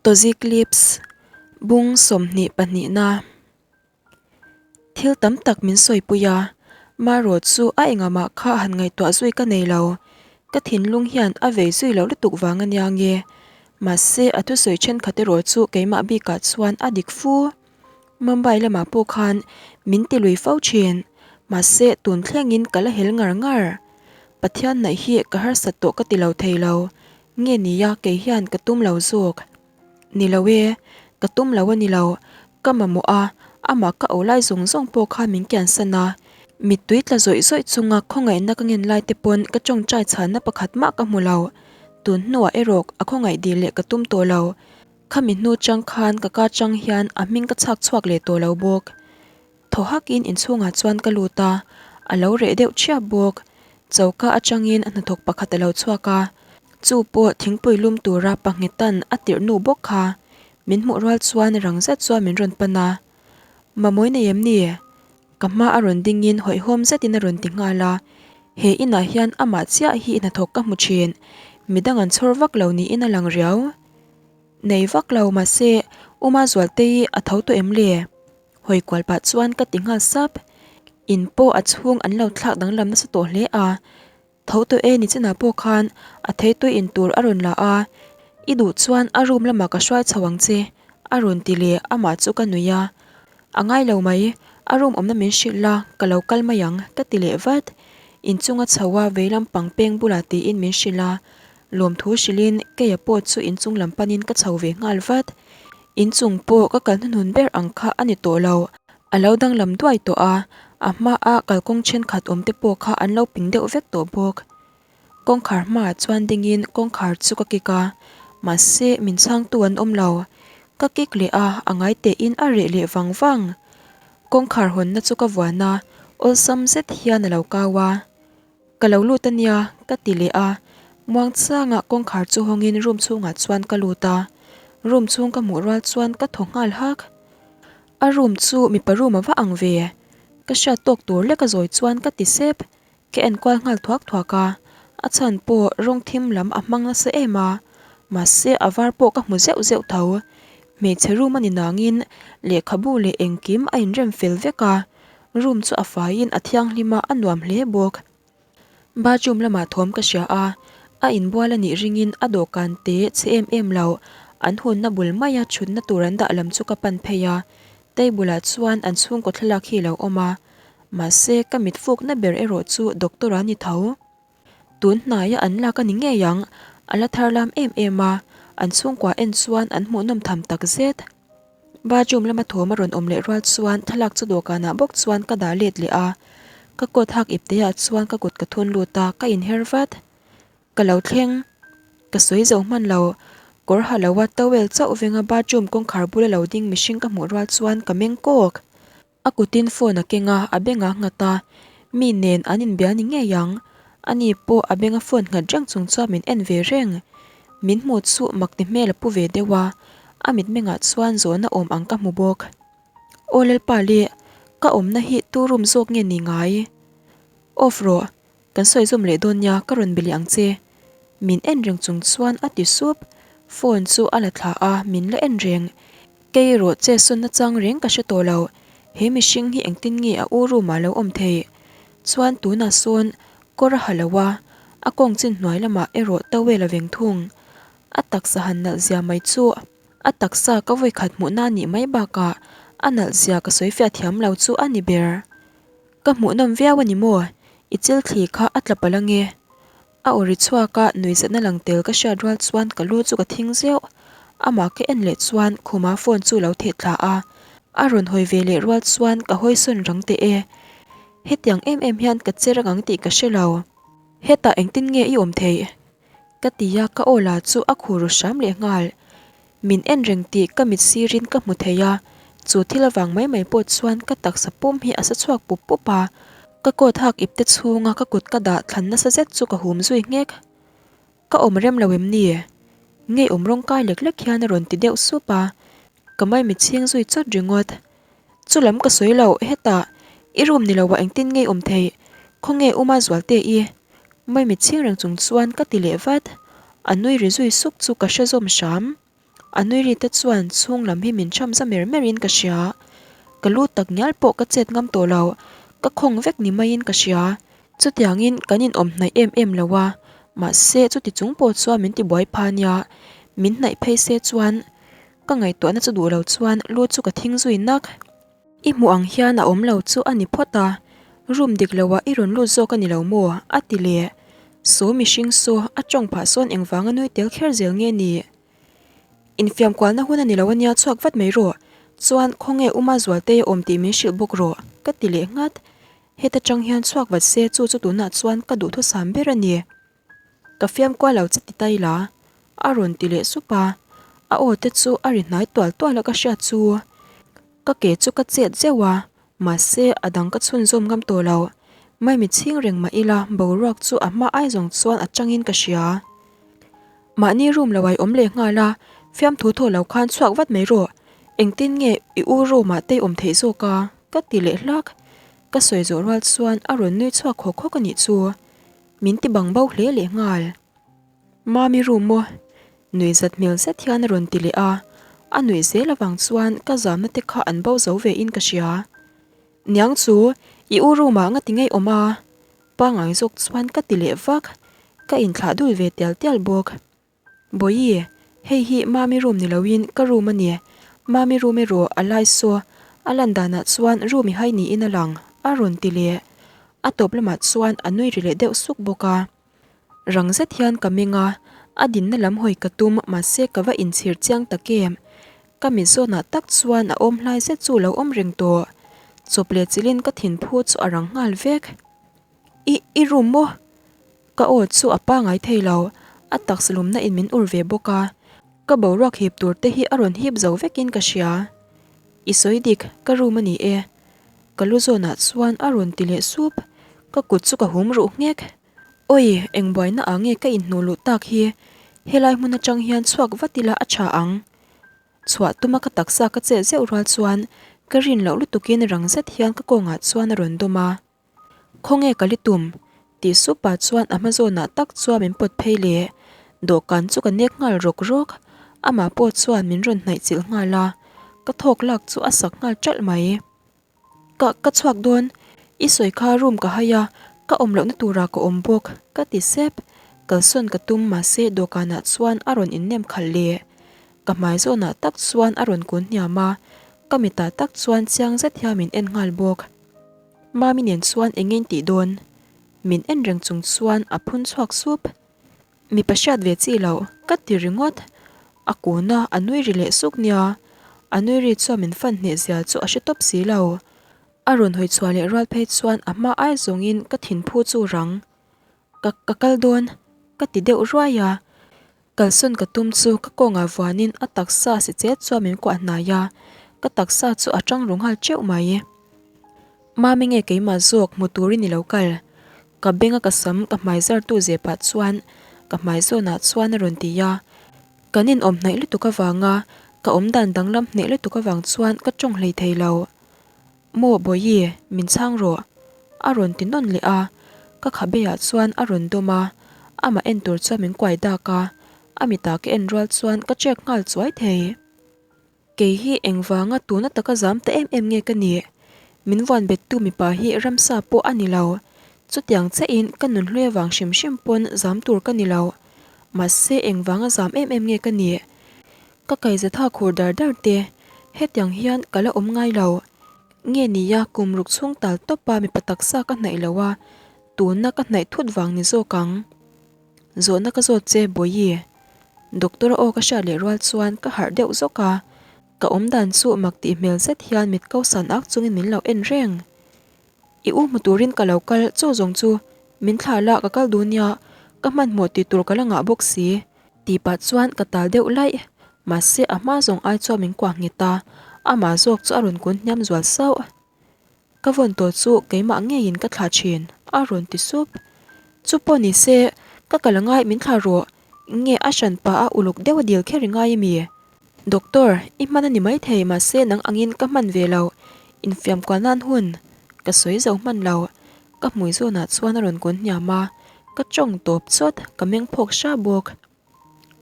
Tawzi Clips, Bung 22na. Thil tam tak min sawipui a, marawh chu a engamah kha han ngaihtuah zui ka nei lo. Ka thinlung hian a vei zui loh lutuk vang a nia nge. Mahse a thusawi thenkhat erawh chu keimah bikah chuan a dik fu. Mumbai lamah pawh khan min ti lui fo thin, mahse tun thlengin ka la hel ngar ngar. Pathian hnaih hi ka harsat tawh ka ti lo thei lo. Nge nia kei hian ka tum lo zawk. Ni lo e, ka tum lo a ni lo. Ka mamawh a, amah ka oh lai zawng zawng pawh kha min kiansan a. Mittui tla zawih zawih chunga khawngaihna ka ngen lai te pawn ka tawngtai chhanna pakhat mah ka hmu lo. Tun hnuah erawh a khawngaih dil leh ka tum tawh lo. Khami hnu chang khan ka ka chang hian a hming ka chhak chhuak leh tawh lo bawk. Thaw hakin inchhungah chuan ka lut a, a lo reh deuh chiap bawk. Choka atangin a hnathawk pakhat a lo chhuak a, chu pawh thingpui lum tura pahnghetan a tirh nu bawk kha. Min hmuh rual chuan rang zet chuan min rawn pan a, Mamawi nei em ni? Ka hma a rawn dingin hawihhawm zetin a rawn ti nghal a, he inah hian amah chiah hi hnathawk ka hmu thin, midang an chhawr vak lo niin a lang riau. Nei vak lo mahse Uma Zualtei a tho tawh em le? Hawi kual pah chuan ka ti nghal sap. In pawh a chhung an lo thlak danglam nasa tawh hle a. Tho tawh e ni chinah pawh khan a theitui in tur a rawn la a, I duh chuan a room lamah ka hruai chho ang che a rawn ti leh amah chu ka nuih a. A ngai lo mai, a room awmna min hrilh la ka lo kal mai ang ka ti leh vat. Inchunga chho a veilam pang peng bulah tiin min hrilh a. Lawmthu hrilhin keia pawh chu inchung lam panin ka chho ve nghal vat. Inchung pawh ka kal hnuhnun ber ang kha a ni tawh lo. A lo danglam duai tawh a, a hmaa kalkawng thenkhat awm te pawh kha an lo ping deuh vek tawh bawk. Kawngkhar hmaah chuan dingin kawngkhar chu ka kik a, mahse min chhangtu an awm lo. Ka kik leh a, a ngai tehin a reh leh vang vang. Kawngkhar hawnna chu ka vuan a, awlsam zet hian a lo kau a. Ka lo lut a nia, ka ti leh a. Muangchangah kawngkhar chu hawngin room chhungah chuan ka lut a. Room chhung ka hmuh rual chuan ka thaw nghal hak. A room chu mipa room a va ang ve. Ka hriat tawk tur lek a zawi chuan ka ti sep. Ka enkual nghal thuak thuak a. A chhan pawh rawng thim lam a hmang nasa em a. Mahse a var pawh ka hmu zeuh zeuh tho. Hmeichhe room a ni nangin lehkhabu leh engkim a inrem fel vek a. Room chu a faiin a thianghlim a, a nuam hle bawk. Bathroom lamah thawm ka hria a, a inbual a nih ringin a dawhkan te chhe em em lo, an hunna bul maia thutna tur an dah lam chu ka pan phei a, table ah chuan an chhungkaw thlalak hi a lo awm a, mahse ka mit fukna ber erawh chu doctor a ni tho. Tun hnaia an lak a ni ngei ang, a la thar lam em em a, an chhungkua en chuan an hmuhnawm tham tak zet. Bathroom lama thawm a rawn awm leh rual chuan thlalak chu dawhkanah bawk chuan ka dah let leh a, ka coat hak ipteah chuan ka kut ka thun lut a, ka inher vat. Ka lo thleng. Ka sawi zo hman lo. Kawr ha lo a towel chauh venga bathroom kawngkhar bula lo ding mihring ka hmuh rual chuan ka meng kawk. A kutin phone a keng a, a beng a nghat a. Mi nen an inbia ni ngei ang. Ani pawh a benga phone nghat reng chung chuan min en ve reng. Min hmuh chu mak ti hmel a pu ve deuh a, a mitmengah chuan zawhna awm ang ka hmu bawk. Aw Lalpa le, ka awmna hi tu room zawk nge ni ngai? Off rawh, Kan sawi zawm leh dawn nia, ka rawn be leh ang che. Min en reng chung chuan a ti sup. Phone chu a la thla a, min la en reng. Kei erawh che sawn nachang reng ka hre tawh lo. He mihring hi engtin nge a u room ah lo awm thei? Chuan tunah sawn kawr a ha lo a, a kawng chin hnuai lamah erawh towel a veng thung. A taksa han nalh zia mai chu a taksa ka vawikhat hmuhna a nih mai bakah a nalh zia ka sawi fiah thiam lo chu a ni ber. Ka hmuhnawm viau a ni maw? I chil thli kha a tla palh ange. A aw ri chhuak a, nuihzatna lang tel ka hriat rual chuan ka lu chu ka thing zeuh. Amah ka en leh chuan khuma phone chu lo theh thla a. A rawn hawi ve leh rual chuan ka hawi sawn rang teh e. Hetiang em em hian ka che rang ang tih ka hre lo. Hetah engtin nge i awm theih? Ka ti a, ka aw la chu a khur ru hram leh nghal. Min en reng tih ka mit sirin ka hmu thei a, chu thil avang mai mai pawh chuan ka taksa pum hi a sa chhuak pup pup a, ka coat hak ipte chhunga ka kut ka dah thlan nasa zet chu ka hum zui nghek. Ka awm rem lo em ni? Ngei awm rawng kai lek lek hian a rawn ti deuh sup a, ka maimit chhing zui chawt ringawt. Chu lam ka sawi lo, hetah i room ni lo ah engtin ngei awm theih? Khawnge Uma Zualte i? Maimit chhing reng chung chuan ka ti leh vat. A nui ri zui suk chu ka hre zawm hram. A nui ri te chuan chhung lam hi min cham za mer mer in ka hria. Ka lu tak ngial pawh ka chet ngam tawh lo, ka khawng vek ni maiin ka hria. Chutiangin kan inawm hnaih em em lo a, mahse chuti chung pawh chuan min tibuai pha nia, min hnaih phei se chuan ka ngaihtuahna chu duh lo chuan lu chu ka thing zui nak. I hmuh ang hian a awm lo chu a ni phawt a, room dik loah i rawn lut zawk a ni lo maw? a ti leh. Saw mihring saw a tawng phah sawn engvanga nui tel kher zel nge ni? Infiam kualna hun a ni lo a nia chhuak vat mai rawh, chuan khawnge Uma Zualtei a awm tih min hrilh bawk rawh, ka ti leh nghat. Heta tang hian chhuak vat se chu chu tunah chuan ka duhthusam ber a ni. Ka fiam kual lo che ti ta ila, a rawn ti leh sup a, a aw te chu a ri hnai tual tual a ka hriat chu. Ka ke chu ka chet zeuh a, mahse a dang ka chhunzawm ngam tawh lo. Maimi chhing reng mah ila boruak chu a hma ai zawng chuan a tangin ka hria. Mahni room lo ai awm leh nghal a, fiamthu thaw lo khan chhuak vat mai rawh. Engtin nge i u room ah te i awm theih zawk a? ka ti leh hlak. Ka sawi zawh rual chuan a rawn nui chhuak khawk khawk a nih chu. Min ti bang bo hle leh nghal. Mami room maw? Nui zat hmel zet hian a rawn ti leh a, a nuih zel avang chuan ka zamna te kha an bo zo ve in ka hria. Niang chu, i u room ah nga ti ngei awm a? Pangngai zawk chuan ka ti leh vak, ka inthlah dul ve tial tial bawk. Bawihi, hei hi Mami room ni loin ka room a ni. Mami room erawh a lai saw, a lan danah chuan room i hai niin a lang, a rawn ti leh. A tawp lamah chuan a nui ri leh deuh suk bawk a. Rang zet hian ka meng a, a dinna lam hawi ka tum mahse ka va inchhir chiang tak em. Ka mit zawnah tak chuan a awm hlai zet chu lo awm reng tawh. Chawp leh chilhin ka thinphu chu a rang nghal vek. I, i room maw? Ka aw chu a pangai thei lo, a taksa lumna in min ur ve bawk a, ka boruak hip tur te hi a rawn hip zo vekin ka hria. I sawi dik, ka room a ni e. Ka lu zawnah chuan a rawn ti leh sup, ka kut chu ka hum ruh nghek. Awi, eng buaina ah nge ka inhnuh luh tak hi, helai hmun atang hian chhuak vat ila a tha ang. Chhuah tuma ka taksa ka chet zeuh rual chuan ka rin loh lutukin rang zet hian ka kawngah chuan a rawn dawm a. Khawnge ka li tum? tih sup pah chuan a hma zawnah tak chuan min pawt phei leh. Dawhkan chu ka nek nghal rawk rawk. Amah pawh chuan min rawn hnaih chilh nghal a, ka thawk lak chu a sak nghal ṭalh mai. Ka, ka chhuak dawn. I sawi kha room ka hai a, ka awm lohna turah ka awm bawk, ka ti sep. Kalsawn ka tum mahse dawhkanah chuan a rawn innem khalh leh. Ka hmai zawnah tak chuan a rawn kun hniam a, ka mitah tak chuan chiang zet hian min en nghal bawk. Mami nen chuan eng nge in tih dawn? Min en reng chung chuan a phun chhuak sup. Mipa hriat ve chi loh, ka ti ringawt. A kun a, a nui ri leh suk nia. A nui ri chuan min fan hneh zia chu a hre tawp si lo. A rawn hawi chhuah leh rual phei chuan a hma ai zawngin ka thinphu chu rang. Ka ka kal dawn, ka ti deuh ruai a. Kalsawn ka tum chu ka kawngah vuanin a taksa si chet chuan min kuah hnai a, ka taksa chu a tang ru nghal teuh mai. Mami nge keimah zawk hmu turin i lo kal? Ka benga ka sam ka hmai zar tu ze pah chuan ka hmai zawnah chuan a rawn ti a, kan inawm hnaih lutuk avanga ka awmdan danglam hneh lutuk avang chuan ka tawng hlei thei lo. Maw Bawihi, min chhang rawh. A rawn ti nawn leh a, ka khabeah chuan a rawn dawm a, amah en tur chuan min kuai dak a, a mitah ka en rual chuan ka check nghal chuai thei. Kei hi engvanga tuna taka zam ta em em nge ka nih? Min vuan bettu mipa hi ramsa pawh a ni lo. Chutiang chiahin ka nunhlui avang hrim hrim pawn zam tur ka ni lo. Mahse engvanga zam em em nge ka nih? Ka kaizatha khur dar dar te, hetiang hian ka la awm ngai lo. Nge nia kum ruk chhung tal tawp a mipa taksa ka hnaih lo a, tuna ka hnaih thut vang ni zawk ang. Zawhna ka zawt che Bawihi. Doctor a aw ka hriat leh rual chuan ka harh deuh zawk a, ka awm dan chu mak tih hmel zet hian mit ko san ak chungin min lo en reng. I u hmu turin ka lo kal chaw zawng chu min thlah la ka kal dun nia, ka hmanhmawh tih tur ka la ngah bawk si. Tih pah chuan ka tal deuh laih, mahse a hma zawng ai chuan min kuah nghet a, amah zawk chu a rawn kun hniam zual sauh. Ka vawn tawh chu keimah ngeiin ka thlah thin, a rawn ti sup. Chu pawh ni se, ka kal angai min thlah rawh, nge a hran pah a uluk deuh a dil kher i ngai ami? Doctor, i hman a ni maithei mahse nang angin ka hman ve lo, infiam kual nan hun ka sawi zo hman lo. Ka hmui zawnah chuan a rawn kun hniam a, ka tawng tawp chawt, ka meng phawk hra bawk.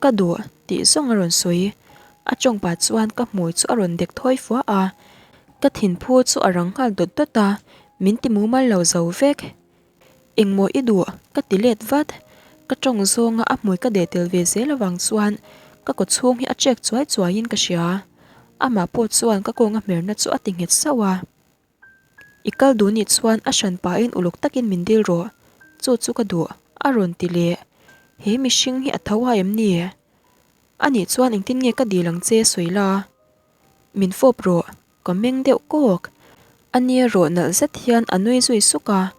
Ka duh tih zawng a rawn sawi. A tawng pah chuan ka hmui chu a rawn dek thawi fua a, ka thinphu chu a rang nghal dawt dawt a, min ti mumal lo zo vek. Engmaw i duh? Ka ti let vat. Ka tawng zawnga a hmui ka deh tel ve zel avang chuan ka kaw chhung hi a chek chuai chuaiin ka hria. Amah pawh chuan ka kawnga hmerna chu a ti nghet sauh a. I kal duh nih chuan a hran pahin uluk takin min dil rawh. Chu chu ka duh, a rawn ti leh. He mihring hi a tho a em ni? Anih chuan engtin nge ka dil ang che sawi la? Min fawp rawh. Ka meng deuh kawk. A nia rawh nalh zet hian a nui zui suk a,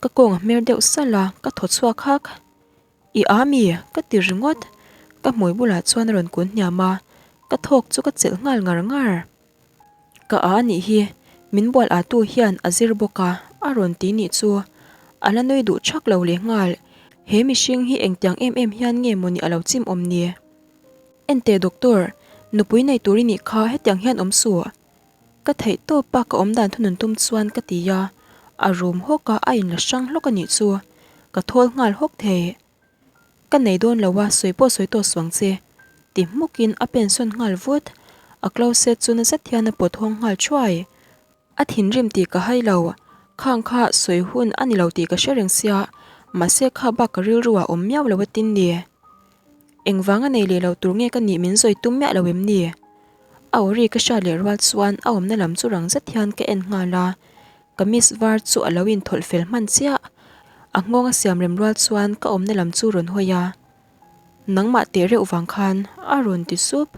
ka kawng a hmer deuh salh a, ka thaw chhuak hak. I a mi? Ka ti ringawt. Ka hmui bulah chuan a rawn kun hniam a, ka thawk chu ka chelh nghal ngar ngar. Ka a nih hi, min bual a tu hian a zir bawk a, a rawn ti nih chu. A la nui duh thak lo leh nghal. He mihring hi engtiang em em hian nge mawni a lo chim awm ni? Enteh doctor, nupui nei tur i nih kha hetiang hian awm suh. Ka theih tawp a ka awm dan thunun tum chuan ka ti a, a rum hawk a a inla hrang hlawk a nih chu, ka thawl nghal hawk thei. Ka nei dawn lo a sawi pawh sawi tawh suang che, ti hmukin a pen sawn nghal vut, a closet chu na zet hian a pawt hawng nghal thuai. A thinrim tih ka hai lo, khang kha sawi hun a ni lo tih ka hre reng sia, mahse kha bak ka rilru ah awm miau lo a tin ni. Engvang a nei leh lo tur nge ka nih min zawi tum miah lo em ni? A aw ri ka hriat leh rual chuan a awmna lam chu rang zet hian ka en nghal a, kamis var chu a lo inthawlh fel hman chiah. A nghawng a siam rem rual chuan ka awmna lam chu rawn hawi a, Nangmah teh reuh vang khan a rawn ti sup.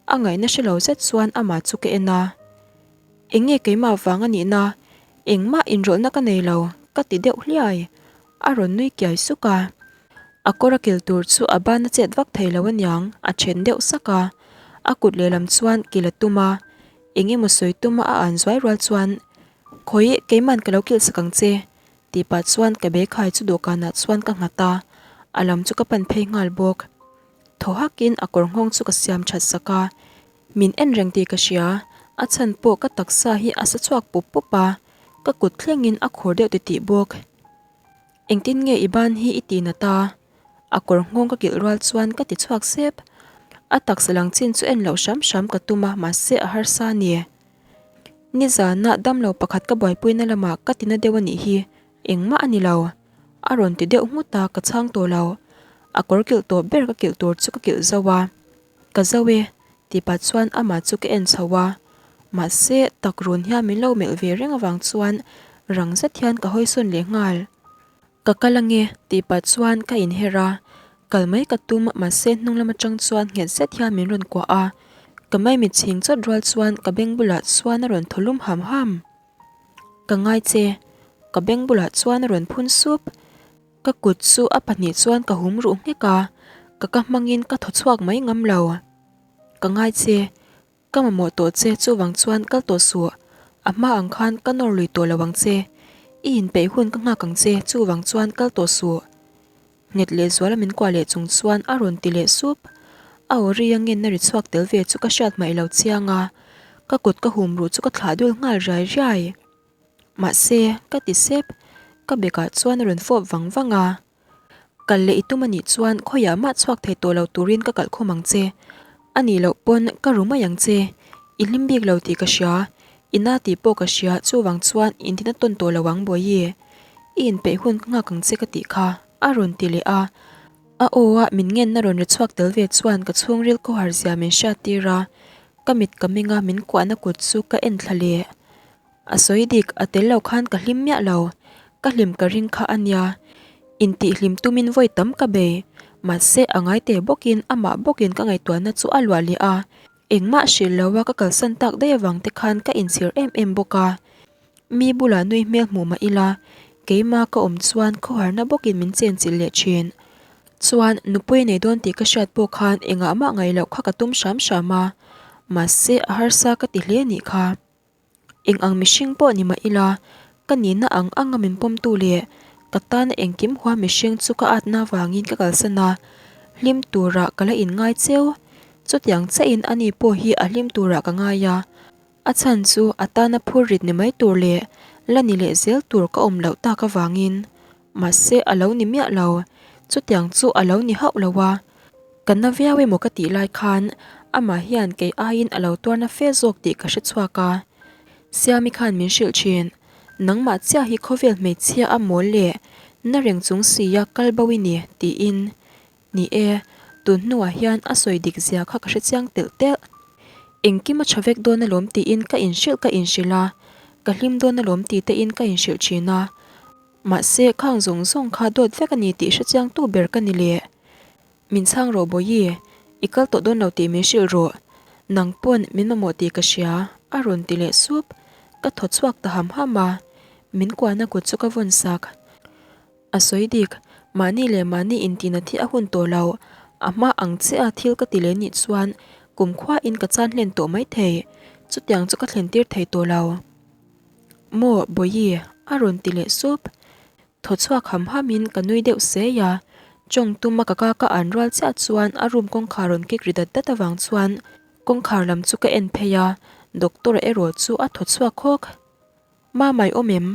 A ngaihna hre lo zet chuan amah chu ka en a. Eng nge keimah vang a nihna? Engmah inrawlhna ka nei lo, ka ti deuh hliai. A rawn nui kiai suk a. A kawr a kil tur chu a ban a chet vak thei lo aniang, a then deuh sak a. A kut lehlam chuan kil a tum a. Eng emaw sawi tuma a an zuai rual chuan, Khawi, keiman ka lo kilh sak ang che, tih pah chuan ka beikhai chu dawhkanah chuan ka nghat a, a lam chu ka pan phei nghal bawk. Thaw hakin a kawr nghawng chu ka siam that sak a. Min en reng tih ka hria, a chhan pawh ka taksa hi a sa chhuak pup pup a, ka kut thlengin a khur deuh titih bawk. Engtin nge i ban hi i ti nat a? A kawr nghawng ka kilh rual chuan ka ti chhuak sep. A taksa lang chin chu en loh hram hram ka tum a, mahse a harsa a ni. Nizana damlo pakhat ka buaipuina lamah ka tina deuh a nih hi, engmah a ni lo. A rawn ti deuh nghut a, ka chhang tawh lo. A kawr kilh tawp ber ka kilh tur chu ka kilh zo a. Ka zo e, tih pah chuan amah chu ka en chho a. Mahse, tak run hian min lo melh ve reng avang chuan rang zet hian ka hawi sawn leh nghal. Ka kal ange, tih pah chuan ka inher a. Kal mai ka tum, mahse hnung lam atang chuan nghet zet hian min rawn kuah a. Ka maimit chhing chawt rual chuan ka beng bulah chuan a rawn thaw lum ham ham. Ka ngai che, ka beng bulah chuan a rawn phun sup. Ka kut chu a pahnih chuan ka hum ruh nghek a, ka ka hmangin ka thaw chhuak mai ngam lo. Ka ngai che, ka mamawh tawh che chuvang chuan kal tawh suh, a hma ang khan ka nawr lui tawh lo ang che, i inpeih hun ka nghak ang che chuvang chuan kal tawh suh. Nghet leh zuala min kuah leh chung chuan a rawn ti leh sup. A aw ri a ngenna ri chhuak tel ve chu ka hriat hmaih lo chiang a, ka kut ka hum ruh chu ka thlah dul nghal riai riai. Mahse, ka ti sep, ka bekah chuan a rawn fawp vang vang a. Kal leh i tum a nih chuan khawiah mah chhuak thei tawh lo turin ka kalh khum ang che. A nih loh pawn ka ru mai ang che. I hlim bik lo tih ka hria, i na tih pawh ka hria chuvang chuan intina tawn tawh lo ang Bawihi. I inpeih hun ka nghak ang che ka tih kha, a rawn ti leh a. A aw a min ngenna rawn ri chhuak tel ve chuan ka chhungril khawhar zia min hriat tir a, ka mit ka meng a min kuahna kut chu ka en thla leh. A sawi dik, a tel lo khan ka hlim miah lo. Ka hlim ka ring kha a nia. Intihhlim tumin vawi tam ka bei. Mahse, a ngai te bawkin amah bawkin ka ngaihtuahna chu a luah leh a. Engmah hrilh lo a ka kalsan tak daih avang te khan ka inchhir em em bawk a. Mi bulah nui hmel hmuh mah ila, keimah ka awm chuan khawharna bawkin min chenchilh leh thin. Chuan, nupui nei dawn tih ka hriat pawh khan engah mah ngaih loh kha ka tum hram hram a. Mahse, a harsa ka ti hle a nih kha. Eng ang mihring pawh ni mah ila, ka nihna ang anga min pawmtu leh ka tana engkim hua mihring chu ka atna avangin ka kalsan a, hlim turah ka la inngai cheu. Chutiang chiahin ani pawh hi a hlim turah ka ngai a, a chhan chu a tana phur rit ni mai tur leh la ni leh zel tur ka awm loh tak avangin. Mahse a lo ni miah lo, chutiang chu a lo ni hauh lo a, ka na viau emaw ka tih lai khan Amah hian kei aiin a lo tuarna fe zawk tih ka hre chhuak a. Siami khan min hrilh thin, Nangmah chiah hi khawvel hmeichhia a mawl leh na reng chung sia kal bo i ni, tiin. Ni e, tun hnuah hian a sawi dik zia kha ka hre chiang telh telh. Engkim a tha vek dawn alawm tiin ka inhrilh ka inhrilh a, ka hlim dawn alawm ti tein ka inhrilh thin a. Mahse, khang zawng zawng kha dawt vek a ni tih hre chiangtu ber ka ni leh. Min chhang rawh Bawihi, i kal tawh dawn lo tih min hrilh rawh. Nang pawn min mamawh tih ka hria, a rawn ti leh sup. Ka thaw chhuak ta ham ham a, min kuahna kut chu ka vawn sak. A sawi dik, mahni leh mahni intihna thi a hun tawh lo. A hma ang che a thil ka ti leh nih chuan kumkhuain ka chan hlen tawh mai thei. Chutiang chu ka thlen tir thei tawh lo. Maw Bawihi, a rawn ti leh sup. Thaw chhuak ham hamin ka nui deuh sei a, chawng tuma ka ka ka an rual chiah chuan a room kawngkhar rawn kik ri dat dat avang chuan kawngkhar lam chu ka en phei a, doctor erawh chu a thaw chhuak hawk. Mamai awm em?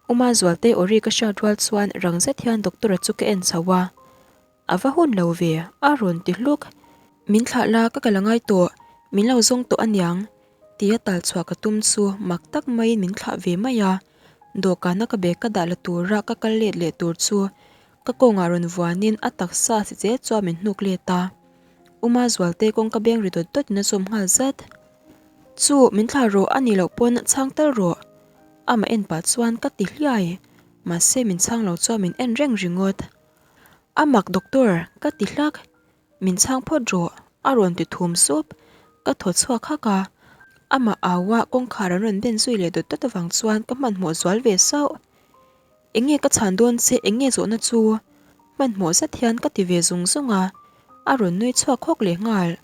Uma Zualte aw ri ka hriat rual chuan rang zet hian doctor-a chu ka en chho a. A va hun lo ve, a rawn ti hluk. Min thlah la ka kal a ngai tawh, min lo zawng tawh aniang, tia tal chhuah ka tum chu mak tak maiin min thlah ve mai a. Dawhkana ka bag ka dah la tura ka kal let leh tur chu ka kawngah rawn vuanin a taksa si che chuan min hnuk let a. Uma Zualte kawng ka beng ri dawt dawtin a chawm nghal zat. Chu, min thlah rawh a nih loh pawn chhang tal rawh. Amah en pah chuan ka ti hliai, mahse min chhang lo chuan min en reng ringawt. A mak doctor, ka ti hlak. Min chhang phawt rawh, a rawn ti thum sup. Ka thaw chhuak hak a, amah au a kawngkhar an rawn ben zui leh dawt dawt avang chuan ka hmanhmawh zual ve sauh. Eng nge ka chhan dawn che, eng nge zawhna chu? Hmanhmawh zet hian ka ti ve zung zung a, a rawn nui chhuak hawk leh nghal.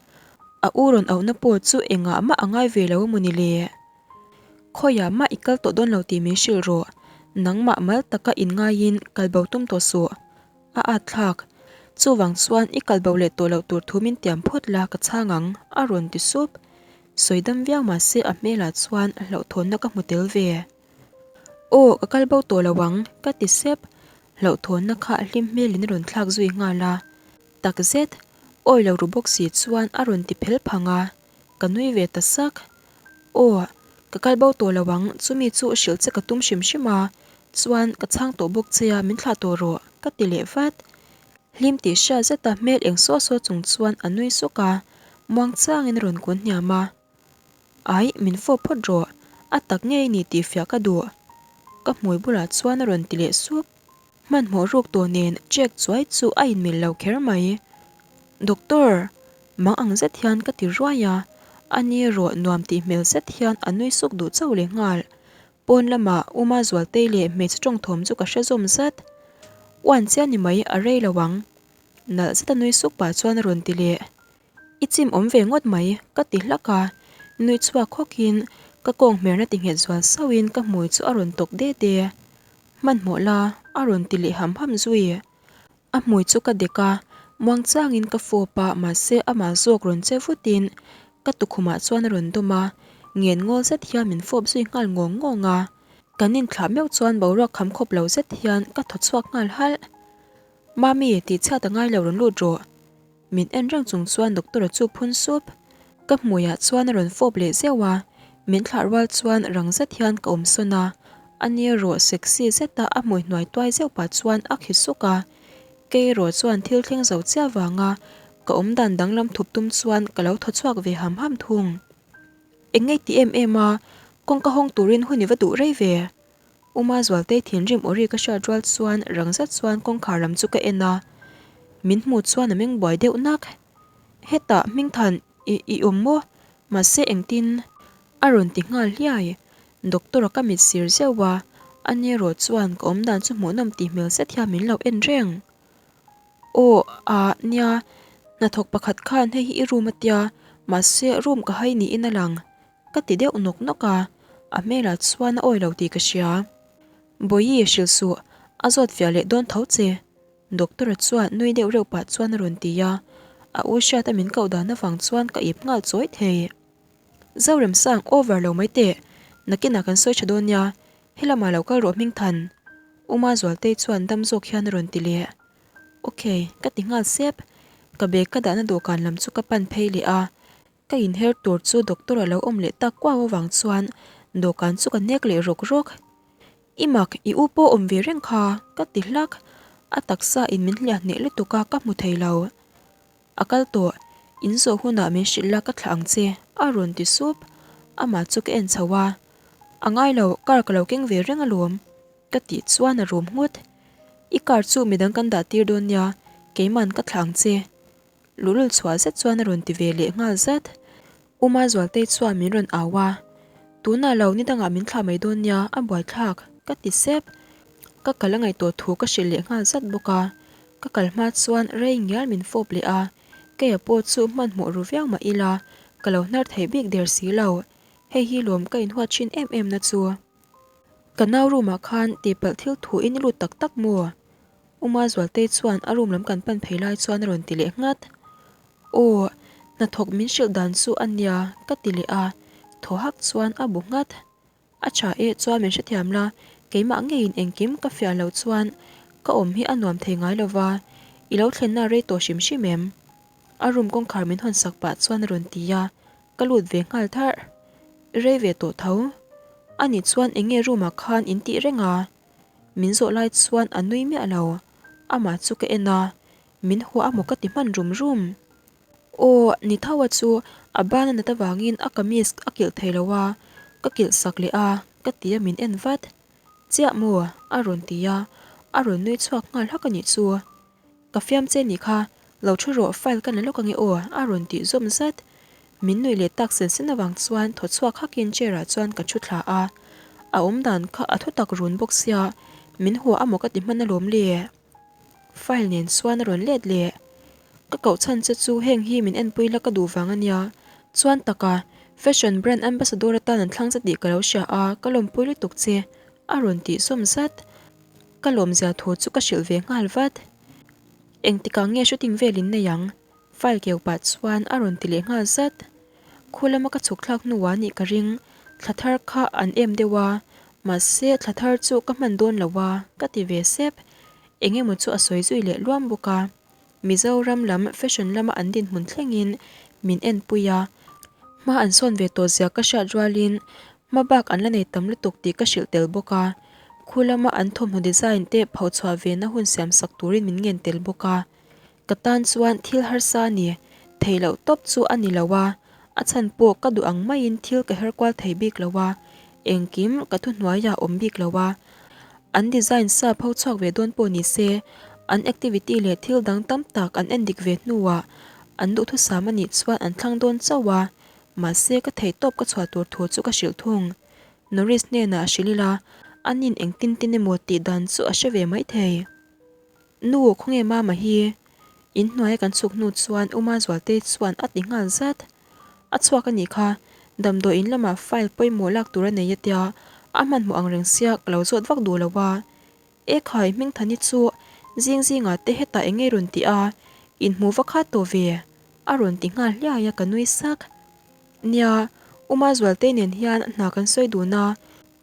A u rawn auhna pawh chu engah mah a ngai ve lo emaw ni le? Khawiah mah i kal tawh dawn lo tih min hrilh rawh, nangmah mal taka inngaiin kal bo tum tawh suh. A at thlak. Chuvang chuan i kal bo leh tawh loh tur thu min tiam phawt la ka chhang ang, a rawn ti sup. Sawi dam viau mah se a hmelah chuan hlauhthawnna ka hmu tel ve. Aw, ka kal bo tawh lo ang, ka ti sep. Hlauhthawnna kha hlim hmelin a rawn thlak zui nghal a. Takzet, awi lo ru bawk si chuan a rawn ti phel phang a. Ka nui ve ta sak. Aw, ka kal bo tawh lo ang, chumi chu hrilh che ka tum hrim hrim a, chuan ka chhang tawh bawk che a, min thlah tawh rawh, ka ti leh vat. Hlim tih hriat zeta hmel eng saw saw chung chuan a nui suk a, muang changin a rawn kun hniam a. Aih, min fawp phawt rawh, a tak ngei ni tih fiah ka duh. Ka hmui bulah chuan a rawn ti leh sup. Hmanhmawh ruk tawh nen check chuai chu a inmil lo kher mai. Doctor! Mang ang zet hian ka ti ruai a, ani erawh nuam tih hmel zet hian a nui suk duh chauh leh nghal. Pawn lamah Uma Zualtei leh hmeichhe tawngthawm chu ka hre zawm zat. Uan chiah ni mai a rei lo ang. Nalh zeta nui suk pah chuan a rawn ti leh. I chim awm ve ngawt mai, ka ti hlak a. Nui chhuak hawkin ka kawng hmerna ti nghet zual sauhin ka hmui chu a rawn tawk de de. Hmanhmawh la, a rawn ti leh ham ham zui. A hmui chu ka dek a, muang changin ka fawp a, mahse amah zawk rawn che vutin ka tukhumah chuan a rawn dawm a, ngen ngawl zet hian min fawp zui nghal ngawng ngawng a. Kan inthlah meuh chuan boruak kham khawp lo zet hian ka thaw chhuak nghal halh. Mami, tihchhiat a ngai lo rawn lut rawh. Min en reng chung chuan doctor-a chu phun sup. Ka hmuiah chuan a rawn fawp leh zeuh a, min thlah rual chuan rang zet hian ka awm sawn a, a ni erawh sexy zeta a hmui hnuai tuai zeuh pah chuan a khi suk a. Kei erawh chuan thil thleng zo chiah vanga ka awm dan danglam thup tum chuan ka lo thaw chhuak ve ham ham thung. Eng ngei ti em em a, kawngka hawng turin hun i va duh rei ve. Uma Zualtei thinrim aw ri ka hriat rual chuan rang zet chuan kawngkhar lam chu ka en a, min hmuh chuan a meng buai deuh nak. Hetah Hmingthan i i awm maw? Mahse engtin? A rawn ti nghal hliai. Doctor a ka mit sir zeuh a, ani erawh chuan ka awmdan chu hmuhnawm tih hmel zet hian min lo en reng. Aw, ah, nia, hnathawk pakhat khan hei hi i room a tia, mahse room ka hai niin a lang. Ka ti deuh nawk nawk a, a hmelah chuan a awi lo tih ka hria. Bawihi hrilh suh, a zawt fiah leh dawn tho che. Doctor-a chuan nui deuh reuh pah chuan a rawn ti a, a u hriata min koh dan avang chuan ka ip nghal chawi thei. Zoremsang, over lo mai teh, nakinah kan sawi tha dawn nia, helamah lo kal rawh Hmingthan. Uma Zualtei chuan dam zawk hian a rawn ti leh. Ok, ka ti nghal sep. Ka bag ka dahna dawhkan lam chu ka pan phei leh a. Ka inher tur chu doctor a lo awm leh tak kuau avang chuan dawhkan chu ka nek leh rawk rawk. I mak, i u pawh awm ve reng kha, ka ti hlak. A taksa in min hliah hneh lutuk a, ka hmu thei lo. A kal tawh, in zawh hunah min hrilh la ka thlah ang che, a rawn ti sup. Amah chu ka en chho a, A ngai lo, car ka lo keng ve reng alawm, ka tih chuan a rum nghut. I car chu midang kan dah tir dawn nia, keiman ka thlah ang che. Luhlul chhuah zet chuan a rawn ti ve leh nghal zat. Uma Zualtei chuan min rawn au a, Tunah lo ni dangah min thlah mai dawn nia, a buaithlak, ka ti sep. Ka kal a ngaihtuah thu ka hrilh leh nghal zat bawk a. Ka kal hma chuan rei ngial min fawp leh a, keia pawh chu hmanhmawh ru viau mah ila, ka lo hnar theih bik der si lo. Hei hi lawm ka inhuat thin em em na chu. Ka nau room ah khan tihpalh thil thu in i lut tak tak maw? Uma Zualtei chuan a room lam kan pan phei lai chuan a rawn ti leh nghat. Aw, hnathawk min hrilh dan chu a nia ka ti leh a, thaw hak chuan a bu nghat. A tha e chuan min hrethiam la, keimah ngeiin engkim ka fiah loh chuan ka awm hi a nuam thei ngai lo va, i lo thlenna rei tawh hrim hrim em? A room kawngkhar min hawn sak pah chuan a rawn ti a, ka lut ve nghal tharh. Rei ve tawh tho. Anih chuan eng nge room ah khan in tih reng a? Min zawh lai chuan a nui miah lo, amah chu ka en a, min hua a maw ka ti hman rum rum. Aw, ni tho a chu a ban a nat avangin a kamis a kilh thei lo a, ka kilh sak leh a, ka ti a min en vat. Chiah maw? a rawn ti a, a rawn nui chhuak nghal hak a nih chu. Ka fiam che nih kha, lo thu rawh file ka la lawk ange aw a rawn tih zawm zat. Min nuih leh tak sen sen avang chuan thaw chhuak hakin chair ah chuan ka thu thla a, a awm dan kha a thu tak run bawk sia, min hua amaw ka ti hman alawm le. File nen chuan a rawn let leh. Ka koh chhan che chu heng hi min enpui la ka duh vang ania, chuan taka fashion brand ambassador atan an thlang che tih ka lo hria a, ka lawmpui lutuk che a rawn tih zawm zat. Ka lawmzia thu chu ka hrilh ve nghal vat. Engtikah nge shooting vel in nei ang? File keu pah chuan a rawn ti leh nghal zat. Khu lama ka chhuk thlak hnuah nih ka ring, thla thar kha an em deuh a, mahse thla thar chu ka hman dawn lo a, ka ti ve sep. Eng emaw chu a sawi zui leh luam bawk a. Mizoram lam fashion lama an dinhmun thlengin min enpui a, hma an sawn ve tawh zia ka hriat rualin hma bak an la nei tam lutuk tih ka hrilh tel bawk a. Khu lama an thawmhnaw design te phochhuah vena hun siam sak turin min ngen tel bawk a. Ka tan chuan thil harsa a ni, theih loh tawp chu a ni lo a, a chhan pawh ka duh ang maiin thil ka her kual thei bik lo a, engkim ka thuhnuaiah awm bik lo a. An design sa pho chhuak ve dawn pawh ni se, an activity leh thil dang tam tak an en dik ve hnuah an duhthusam a nih chuan an thlang dawn chauh a, mahse ka theih tawp ka chhuah tur thu chu ka hrilh thung. Norris hnenah a hrilh ila, anin engtin tin emaw tih dan chu a hre ve maithei. Nu, khawnge mama hi? In hnuaia kan chhuk hnu chuan Uma Zualtei chuan a ti nghal zat. A chhuak a nih kha, damdawi in lamah file pawimawh lak tur a nei a tia, a hmanhmawh ang reng sia ka lo zawt vak duh lo a. E khai, Hmingthani chu zing zingah te hetah eng nge rawn ti a, inhmuh va khat tawh ve? A rawn ti nghal hliai a, ka nui sak. Nia, Uma Zualtei nen hian hna kan sawi dun a,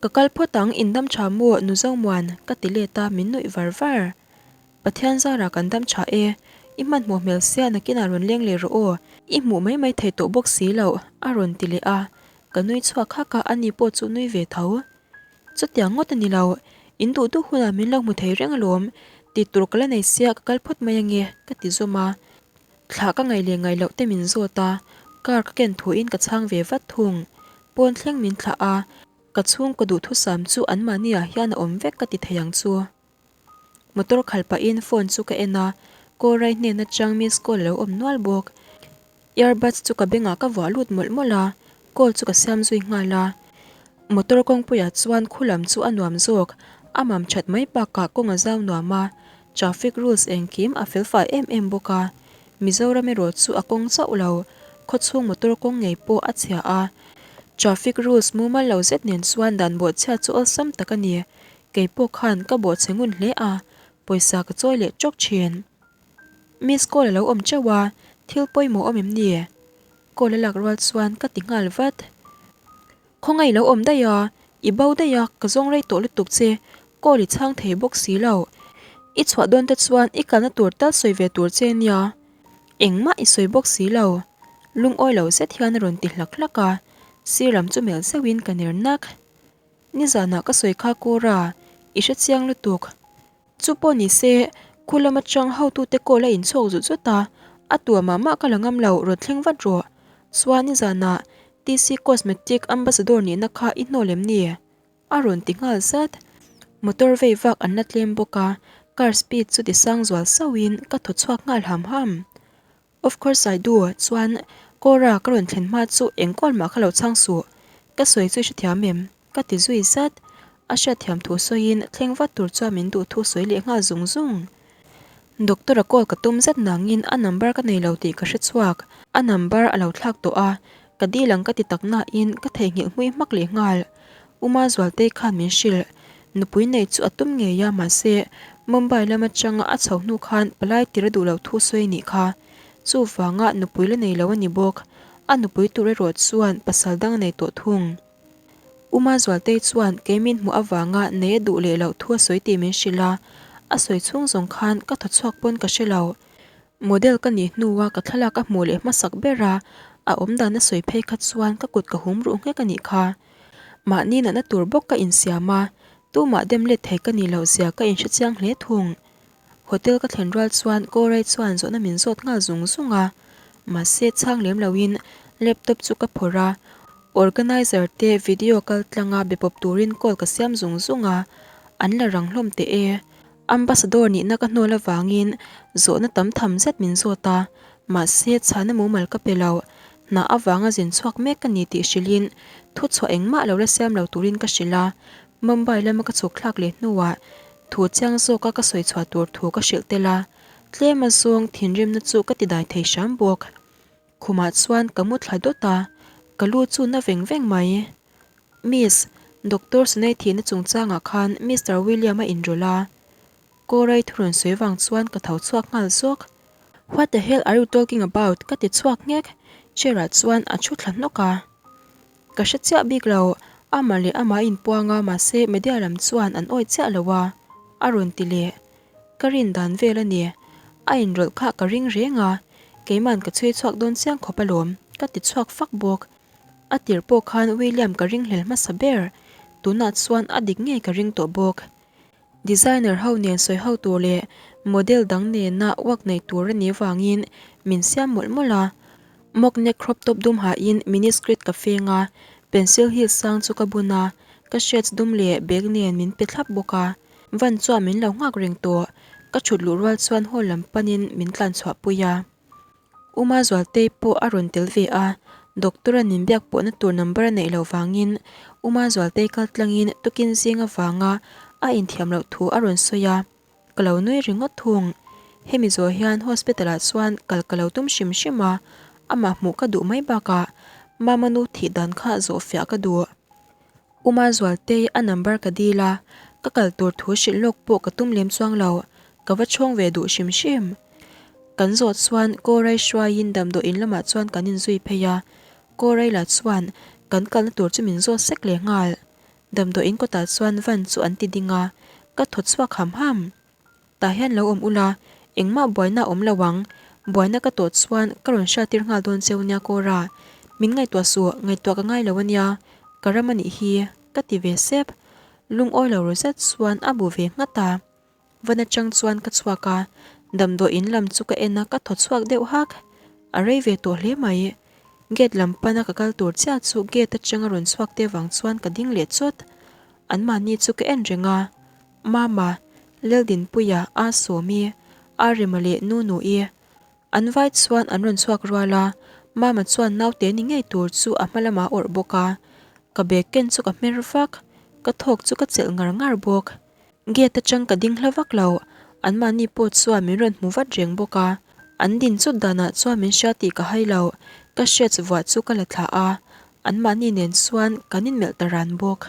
Ka kal phawt ang, in dam tha maw nu Zomuan? ka ti let a, min nuih var var. Pathian zarah kan dam tha e, i hmanhmawh hmel sia nakinah rawn leng leh rawh aw, i hmuh mai mai thei tawh bawk si loh, a rawn ti leh a, ka nui chhuak hak a, ani pawh chu nui ve tho. Chutiang ngawt a ni lo, in duh duh hunah min lo hmu thei reng alawm, tih tur ka la nei sia ka kal phawt mai ange, ka ti zawm a. Thlah ka ngaih leh ngaih loh te min zawt a, car ka ken thuin ka chhang ve vat thung. Pawn thleng min thlah a, ka chhungkaw duhthusam chu anmahni ah hian a awm vek ka ti thei ang chu. Motor khal pahin phone chu ka en a, Kawrai hnen atang miss call a lo awm nual bawk. Earbuds chu ka bengah ka vuah lut mawlh mawlh a, call chu ka siam zui nghal a. Motor kawngpuiah chuan khu lam chu a nuam zawk, a mam that mai bakah kawng a zau nuam a, traffic rules engkim a felfai em em bawk a. Mizoram erawh chu a kawng chauh lo, khawchhung motor kawng ngei pawh a chhia a. Traffic rules mumal lo zet nen chuan dan bawhchhiat chu awlsam tak a ni. Kei pawh khan ka bawhchhe ngun hle a, pawisa ka chawi leh tawk thin. Miss call a lo awm teuh a, thil pawimawh awm em ni? Call a lak rual chuan ka ti nghal vat. Khawngaih lo awm daih a, i bo daih a, ka zawng rei tawh lutuk che, call i chhang thei bawk si lo. I chhuah dawn te chuan i kalna tur tal sawi ve tur che nia. Engmah i sawi bawk si lo. Lungawi lo zet hian a rawn ti hlak hlak a, sir lam chu melh zeuhin ka ner nak. Nizanah ka sawi kha Kura, i hre chiang lutuk. Chu pawh ni se, khu lam atang hotute call a inchhawk zut zut a, a tua mah mah ka la ngam lo, rawn thleng vat rawh. Chuan nizanah TC Cosmetic Ambassador nihna kha i hnawl em ni? A rawn ti nghal zat. Motor vei vak an la tlem bawk a, car speed chu ti sang zual sauhin ka thaw chhuak nghal ham ham. Of course I do, chuan Cora ka rawn thlen hma chu eng call mah kha lo chhang suh, ka sawi chu i hrethiam em? Ka ti zui zat. A hriatthiam thu sawiin thleng vat tur chuan min duh thu sawi leh nghal zung zung. Doctor a call ka tum zet nangin a number ka nei lo tih ka hre chhuak. A number a lo thlak tawh a, ka dil ang ka ti tak nain ka theihnghilh hmui hmak leh nghal. Uma Zualtei khan min hrilh. Nupui nei chu a tum ngei a mahse Mumbai lam atanga a chho hnu khan palai tir a duh loh thu sawi nih kha. Chuvanga nupui la nei lo a ni bawk. A nupui tur erawh chuan pasal dang a nei tawh thung. Uma Zualtei chuan kei min hmuh avanga nei a duh leh loh thu a sawi tih min hrilh a, a sawi chhung zawng khan ka thaw chhuak pawn ka hre lo. Model ka nih hnua ka thlalak a hmuh leh hmasak ber a, a awmdan a sawi phei kha chuan ka kut ka hum ruh nghek a nih kha. Mahni natna tur bawk ka insiam a, tumah dem let thei ka nih loh zia ka inhre chiang hle thung. Hotel ka thlen rual chuan Kawrai chuan zawhna min zawt nghal zung zung a, mahse chhang lem loin laptop chu ka phawrh a, organizer te video kal tlanga be pawp turin call ka siam zung zung a, an la rang hlawm teh e. Ambassador nihna ka hnawl avangin zawhna tam tham zet min zawt a, mahse chhana mumal ka pe lo. Hna avanga zin chhuak mek ka ni tih hrilhin thuchhuah engmah lo la siam lo turin ka hrilh a, Mumbai lama ka chhuk thlak leh hnuah thu chiang zawka ka sawi chhuah tur thu ka hrilh tel a, tlem azawng thinrimna chu ka ti dai thei hram bawk. Khumah chuan ka mu thla dawt a, ka lu chu na veng veng mai. Miss, Doctor Sunei thihna chungchangah khan Mister William a inrawlh a. Kawrai thu rawn sawi vang chuan ka tho chhuak nghal zawk. What the hell are you talking about? ka ti chhuak nghek. Chair ah chuan a thu thla hnawk a. Ka hre chiah bik lo, amah leh amah a inpuang a mahse media lam chuan an awih chiah lo a, a rawn ti leh. Ka rin dan vel a ni. A inrawlh kha ka ring reng a, keiman ka chhui chhuak dawn chiang khawp alawm, ka ti chhuak fak bawk. A tir pawh khan William ka ringhlel hmasa ber, tunah chuan a dik ngei ka ring tawh bawk. Designer ho nen sawi ho tur leh model dang nena work nei tur a nih vangin min siam mawlh mawlh a. Mock neck crop top dum hahin mini skirt ka feng a, pencil heel sang chu ka bun a, ka shades dum leh bag nen min pe thlap bawk a. Van chuan min lo nghak reng tawh, ka thut luh rual chuan hall lam panin min tlan chhuah pui a. Uma Zualtei pawh a rawn tel ve a, doctor a nin biak pawhna tur number a neih loh vangin Uma Zualtei kal tlangin tukin zing avanga a inthiam loh thu a rawn sawi a, ka lo nui ringawt thung. Hemi zawh hian hospital ah chuan kal ka lo tum hrim hrim a, amah hmuh ka duh mai bakah Mama nu thih dan kha zawh fiah ka duh. Uma Zualtei a number ka dil a, ka kal tur thu hrilh lawk pawh ka tum lem chuang lo, ka va chhawng ve duh hrim hrim. Kan zawh chuan Kawrai hruaiin damdawiin lamah chuan kan inzui phei a, Kawrai lah chuan kan kalna tur chu min zawt sek leh nghal. Damdawiin kawtah chuan van chu an ti ding a, ka thaw chhuak ham ham. Tah hian lo awm ula, engmah buaina a awm lo ang. Buaina ka tawh chuan ka rawn hriattir nghal dawn cheu nia Cora. Min ngaihtuah suh, ngaihtuah ka ngai lo ania. Ka ram a nih hi, ka ti ve sep. Lungawi lo ru zet chuan a bu ve nghat a. Van atang chuan ka chhuak a, damdawi in lam chu ka en a ka thaw chhuak deuh hak. A rei ve tawh hle mai. Gate lam pana ka kal tur chiah chu gate atanga rawn chhuak te vang chuan ka ding leh chawt. Anmahni chu ka en reng a. Mama, Leldinpuia, A Sawmi, A Rema leh Nunu-i. An vai chuan an rawn chhuak rual a, Mama chuan naute ni ngei tur chu a hma lamah a awrh bawk a. Ka bag ken chu ka hmer vak, ka thawk chu ka chelh ngar ngar bawk. Gate atang ka ding hla vak lo, anmahni pawh chuan min rawn hmu vat reng bawk a. An din chut danah chuan min hria tih ka hai lo, ka hriat vuah chu ka la thlah a, anmahni nen chuan kan inmelh ta ran bawk.